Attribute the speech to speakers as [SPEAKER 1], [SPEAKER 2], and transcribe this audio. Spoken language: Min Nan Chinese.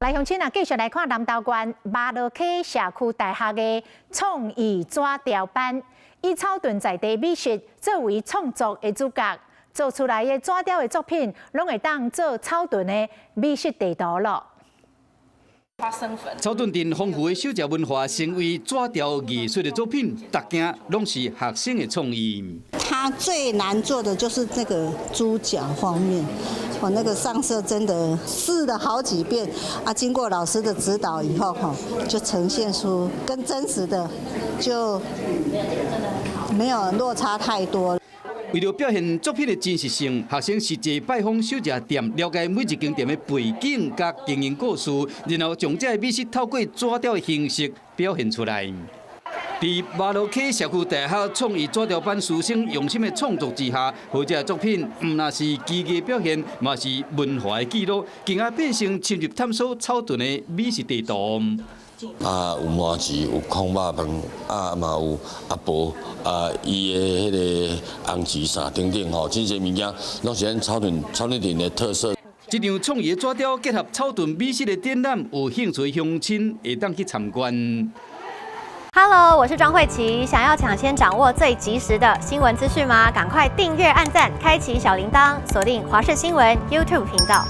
[SPEAKER 1] 來，鄉親啊，繼續來看南投縣麻羅溪社區大學的創意紙雕班，以草屯在地美食作為創作的主角，做出來的紙雕的作品，攏會當做草屯的美食地圖囉。
[SPEAKER 2] 草屯鎮豐富的小食文化，成為紙雕藝術的作品，逐件攏是學生的創意。
[SPEAKER 3] 他最難做的就是這個豬腳方面，我那個上色真的試了好幾遍啊！經過老師的指導以後，哈，就呈現出跟真實的就沒有落差太多。
[SPEAKER 2] 為了表現作品的真實性，學生實際拜訪小食店，了解每一間店的背景佮經營故事，然後將這个美食透過紙雕的形式表現出來。佇麻羅溪社區大學創意紙雕班師生用心的創作之下，好這个作品毋但是技藝表現，嘛是文化的記錄，更加變成深入探索草屯的美食地圖。
[SPEAKER 4] 啊，有麻糍，有炕肉飯，啊嘛有阿婆啊，伊的彼个紅糍啥等等吼，這些物件攏是咱草屯草屯鎮的特色。
[SPEAKER 2] 這場創意紙雕結合草屯美食的展覽，有興趣鄉親會當去參觀。
[SPEAKER 5] Hello，我是莊慧琪，想要搶先掌握最及時的新聞資訊嗎？趕快訂閱、按讚、開啟小鈴鐺，鎖定華視新聞 YouTube 頻道。